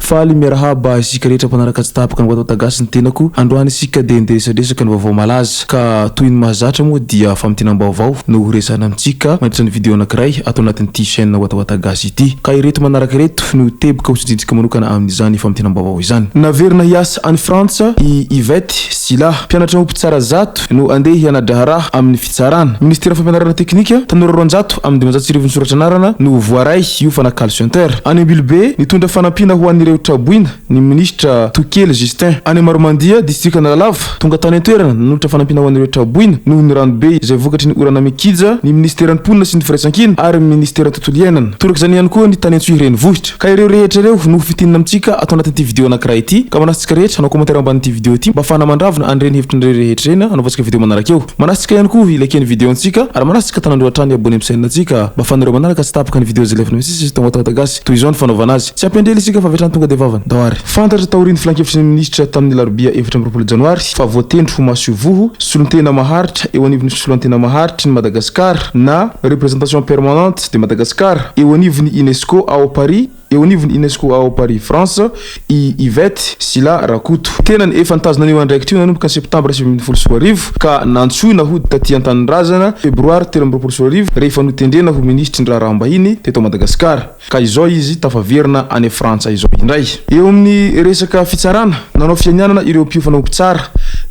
Faly miarahaba isika rehetra mpanaraka tsy tapaka ny Watawata Gasy ny tenako. Androany isika dia ndeha hiresadresaka ny vaovao malaza ka toy ny mahazatra moa dia famintinam-baovao no ho resahana amintsika mandritra ny video anankiray ato anatin'ity chaîne Watawata Gasy ity. Ka ireto manaraka ireto no teboka ho sojintsika manokana amin'izany famintinam-baovao izany. Naverina hiasa any Frantsa i Yvette Sylla. Mpianatra ho mpitsara zato no andeha hiana-draharaha amin'ny fitsarana. Minisiteran'ny Fampianarana Teknika, tanora 200 amin'ny 1500 nisoratra anarana no voaray hiofana call center. Any Ambilobe, nitondra fanampiana ho an'ireo traboina ny minisitra Tokely Justin. Any Maromandia, distrika Analalava, tonga tany an-toerana nanolotra fanampiana ho an'ireo traboina noho ny ranobe izay vokatry ny orana mikija ny minisiteran'ny Mponina sy ny Firaisankina ary ny minisiteran'ny Tontolo iainana. Toraka izany ihany koa ny tany Antsohihy renivohitra. Ka ireo rehetra ireo no ho fintinina amintsika ato anatin'ity video anankiray ity, ka manasa antsika rehetra hanao commentaire ambanin'ity video ity mba ahafahana mandravona an'ireny hevitrinareo rehetra ireny hanaovantsika video manaraka eo. Manasa antsika ihany koa hi-liker ny video antsika ary manasa antsika tanandroa hatrany hi-abonner amin'ny chaîne antsika mba ahafahanareo manaraka tsy tapaka ny video izay alefanay sisa sy Tongotongota Gasy. Toy izao ny fanaovana azy. Tsy ampiandrela isika fa avy hatrany tonga dia vavany. Ndao ary. Fantatra taorian'ny filankevitry ny minisitra tamin'ny alarobia 24 janoary fa voatendry ho masoivoho solontena maharitra eo anivon'ny fisolantena maharitry ny Madagasikara na Représentation permanente de Madagascar eo anivon'ny Unesco ao Paris eo anivon'ny Unesco ao Paris France i Yvette Sylla Rakoto. Tenany efa nitazona an'io andraikitra io nanomboka ny septambra 2019 ka nantsoina hody taty an-tanindrazana febroary 2023 rehefa notendrena ho minisitry ny raharaham-bahiny teto Madagasikara. Ka izao izy tafaverina any Frantsa izao indray. Eo amin'ny resaka fitsarana, nanao fianianana ireo mpiofana ho mpitsara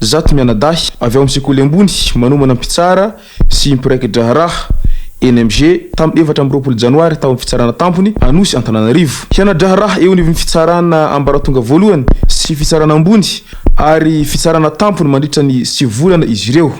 zato mianadahy avy ao amin'ny sekoly ambony manomana mpitsara sy mpiraiki-draharaha, NMG, tamin'ny 24 janoary tao amin'ny fitsarana tampony Anosy Antananarivo. Hiana-draharaha eo anivon'ny fitsarana ambaratonga voalohany sy fitsarana ambony ary fitsarana tampony mandritra ny sivy volana izy ireo.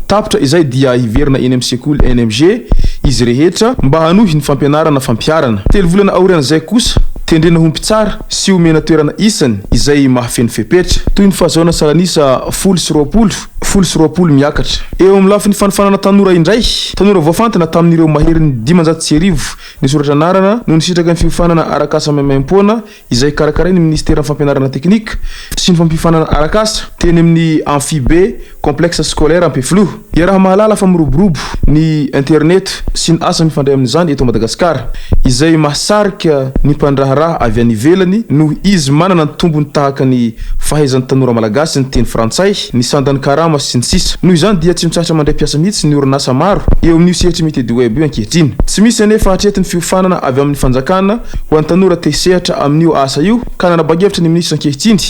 Tapitra izay dia hiverina eny amin'ny sekoly NMG izy rehetra mba hanohy ny fampianarana fampiharana. Telo volana aorian'izay kosa, tendrena ho mpitsara sy omena toerana isany izay mahafeno fepetra, toy ny fahazahoana salan'isa 20 10 20 miakatra. Eo amin'ny lafiny fanofanana tanora indray, tanora voafantina tamin'ireo maherin'ny 1500 nisoratra anarana no nisitraka ny fiofanana arak'asa maimaimpoana izay karakarain'ny Minisiteran'ny Fampianarana Teknika sy ny Fampiofanana Arak'asa teny amin'ny Amphibe Complexe Scolaire Ampefiloha. Iaraha-mahalala fa miroborobo ny internet sy ny asa mifandray amin'izany eto Madagasikara, izay mahasarika ny mpandraharaha avy any ivelany noho izy manana ny tombony tahaka ny fahaizan'ny tanora malagasy ny teny frantsay, ny sandan'ny karama sy ny sisa Noho izany dia tsy mitsahatra mandray mpiasa mihitsy ny orinasa maro eo amin'io sehatry mitety web io ankehitriny. Tsy misy anefa hatreto ny fiofanana avy amin'ny fanjakana ho an'ny tanora te hisehatra amin'io asa io ka nanapa-kevitra ny minisitra ankehitriny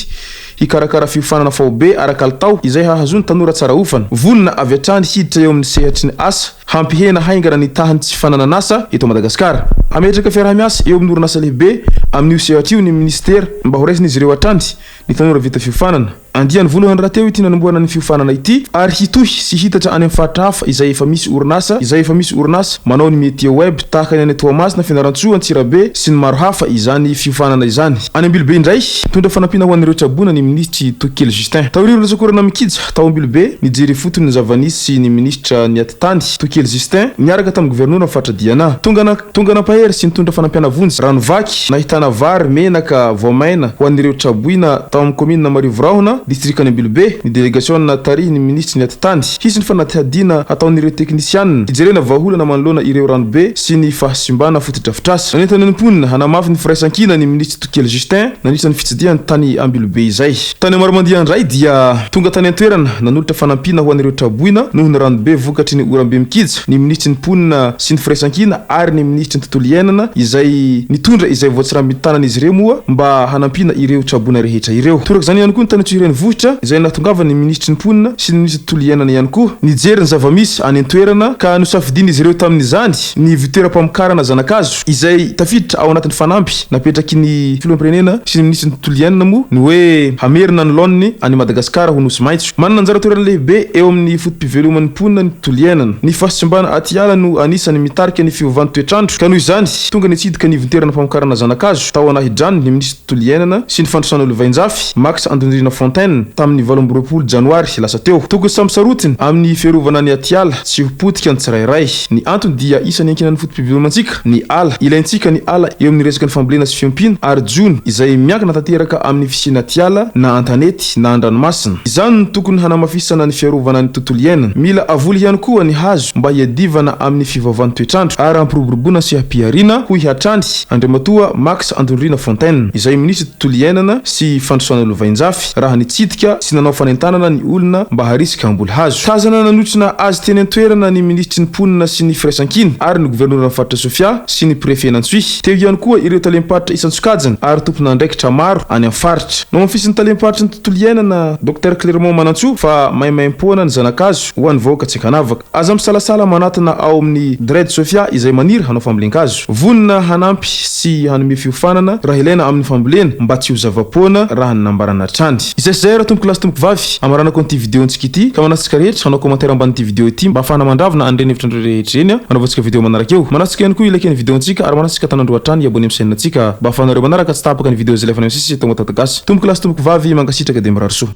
hikarakara fiofanana faobe ara-kalitao izay hahazoan'ny tanora tsara ofana, vonona avy hatrany hiditra eo amin'ny sehatry ny asa hampihena haingana ny tahan'ny tsy fananan'asa eto Madagasikara. Hametraka fiaraha-miasa eo amin'ny orinasa lehibe amin'io sehatra io ny minisitera mba horaisin'izy ireo hatrany ny tanora vita fiofanana. Andiany voalohany rahateo ity nanombohana ny fiofanana ity ary hitohy sy hitatra any amin'ny faritra hafa izay efa misy orinasa izay efa misy orinasa manao ny métier web tahaka ny any Toamasina, Fianarantsoa, Antsirabe sy ny maro hafa izany fiofanana izany. Any Ambilobe indray, nitondra fanampiana ho an'ireo traboina ny minisitry Tokikely Justin. Taorian'ny rotsakorana mikija tao Ambilobe, nijery ifotony ny zava-nisy ny minisitra ny atitany, Tokikely Justin, niaraka tamin'ny governoran'ny faritra Diana. Tonga Tonga nampahery sy nitondra fanampiana vonjy rano vaky nahitana vary, menaka, voamaina ho an'ireo traboina tao amin'ny kaominina Marivorahona, distrikan'i Ambilobe, ny delegasiona tarihin'ny minisitry ny Atitany. Hisy ny fanadihadiana hataon'ireo teknisianina hijerena vahaolana manoloana ireo ranobe sy ny fahasimbana fotodrafitrasa. Nanentana ny mponina hanamafy ny firaisankina ny minisitry Tokely Justin nandritra ny fitsidihany tany Ambilobe izay. Tany Maromandia indray dia tonga tany an-toerana nanolotra fanampiana ho an'ireo traboina noho ny ranobe vokatry ny oram-be mikija ny minisitry ny mponina sy ny firaisankina ary ny minisitry ny tontolo iainana izay nitondra izay voatsirambin-tanan'izy ireo moa mba hanampiana ireo traboina rehetra ireo. Toraka izany ihany koa ny tany Antsohihy Renivohitra izay nahatongavan'ny minisitry ny mponina sy ny minisitry ny tontolo iainana ihany koa nijery ny zava-misy any an-toerana ka nosafidian'izy ireo tamin'izany ny ivontoeram-pamokarana zana-kazo izay tafiditra ao anatin'ny fanamby napetraky ny filoham-pirenena sy ny minisitry ny tontolo iainana moa ny hoe hamerina ny laoniny an'i Madagasikara ho nosy maitso. Manana anjara toerana lehibe eo amin'ny foto-piveloman'ny mponina ny tontolo iainana. Ny fahasimbana aty ala no anisan'ny mitarika ny fiovan'ny toetr'andro ka noho izany tonga nitsidika ny ivontoerana famokarana zana-kazo tao Anahidrano ny minisitry ny tontolo iainana sy ny fandrosoana lovainjafy, Max Andonirina Fontaine, tamin'ny 28 janoary lasa teo. Tokony samy sarotiny amin'ny fiarovana ny aty ala tsy ho potika ny tsirairay. Ny antony dia isan'ny iankinan'ny foto-pivelomantsika ny ala. Ilaintsika ny ala eo amin'ny resaka ny fambolena sy fiompiana ary jono izay miankina tanteraka amin'ny fisiana atiala na an-tanety na an-dranomasina. Izany no tokony hanamafisana ny fiarovana ny tontolo iainana. Mila avoly ihany koa ny hazo. mba hiadivana amin'ny fiovaovan'ny toetr'andro ary hampiroboroboana ny seha-pihariana, hoy hatrany Andriamatoa Max Andonirina Fontaine, izay minisitry tontolo iainana sy fandrosoana lovainjafy, raha nitsidika sy nanao fanentanana ny olona mba harisika hamboly hazo. Tazana nanotrona azy teny an-toerana ny minisitry ny mponina sy ny firaisankina ary ny governoran'ny faritra Sofia sy ny prefen'Antsohihy. Teo ihany koa ireo talem-paritra isan-tsokajiny ary tompon'andraikitra maro any amin'ny faritra. Nohamafisin'ny talem-paritry ny tontolo iainana, Docteur Clermont Manantsoa, fa maimaimpoana ny zana-kazo ho an'ny vahoaka tsy ankanavaka. Aza misalasala manatona ao amin'ny Dread Sofia izay maniry hanao fambolen-kazo. Vonona hanampy sy hanome fiofanana raha ilaina amin'ny fambolena mba tsy ho zava-poana raha ny nambarana hatrany. Izay sy izay ary tompoko lahy sy tompoko vavy, amaranako an'ity video-ntsika ity ka manasa antsika rehetra hanao commentaire ambanin'ity video ity mba hahafahana mandravona an'ireny hevitra rehetra ireny hanaovantsika video manaraka eo. Manasa antsika ihany koa hi-like ny video-ntsika ary manasa antsika tanandroa hatrany hi-abonner amin'ny chaîne-ntsika mba hahafahanareo manaraka tsy tapaka ny video izay alefanay misesy eto Matatagasy. Tompoko lahy sy tompoko vavy, mankasitraka dia mirary soa.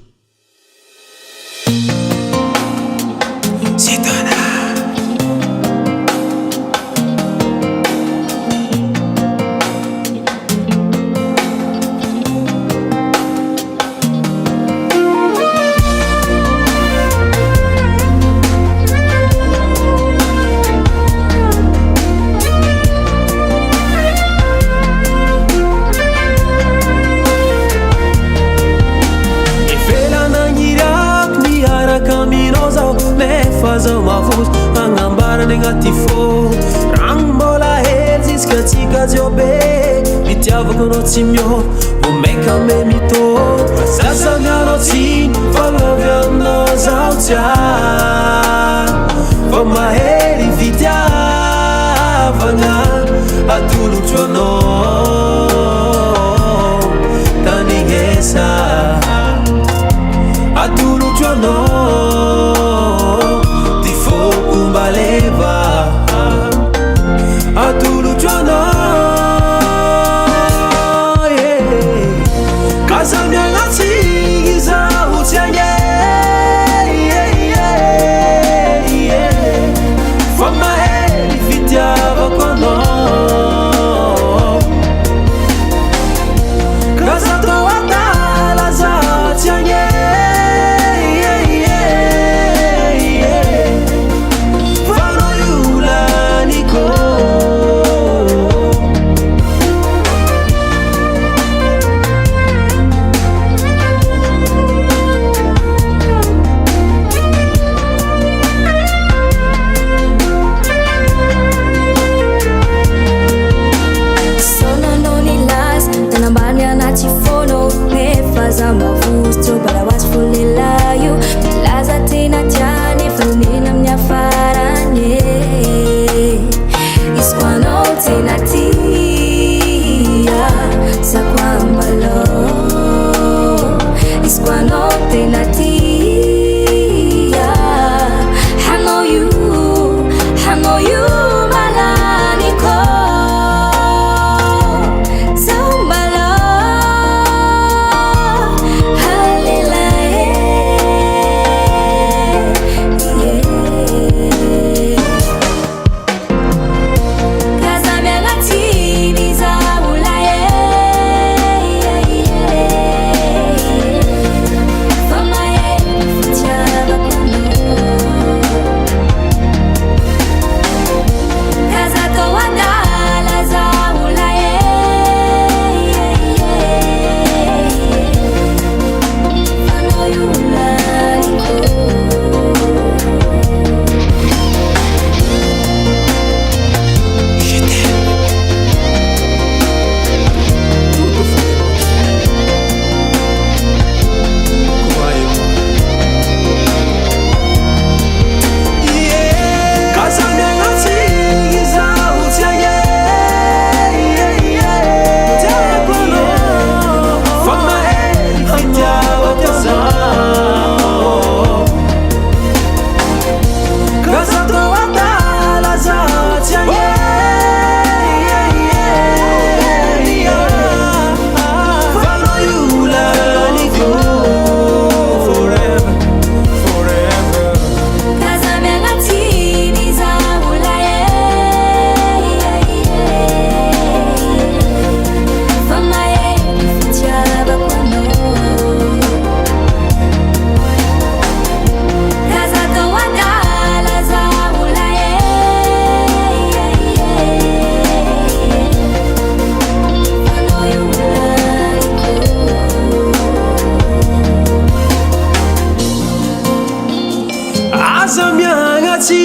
Aza miagnatsy,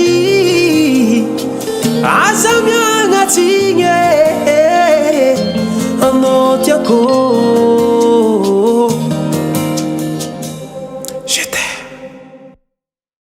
aza miagnatsy igny e, anao tiako.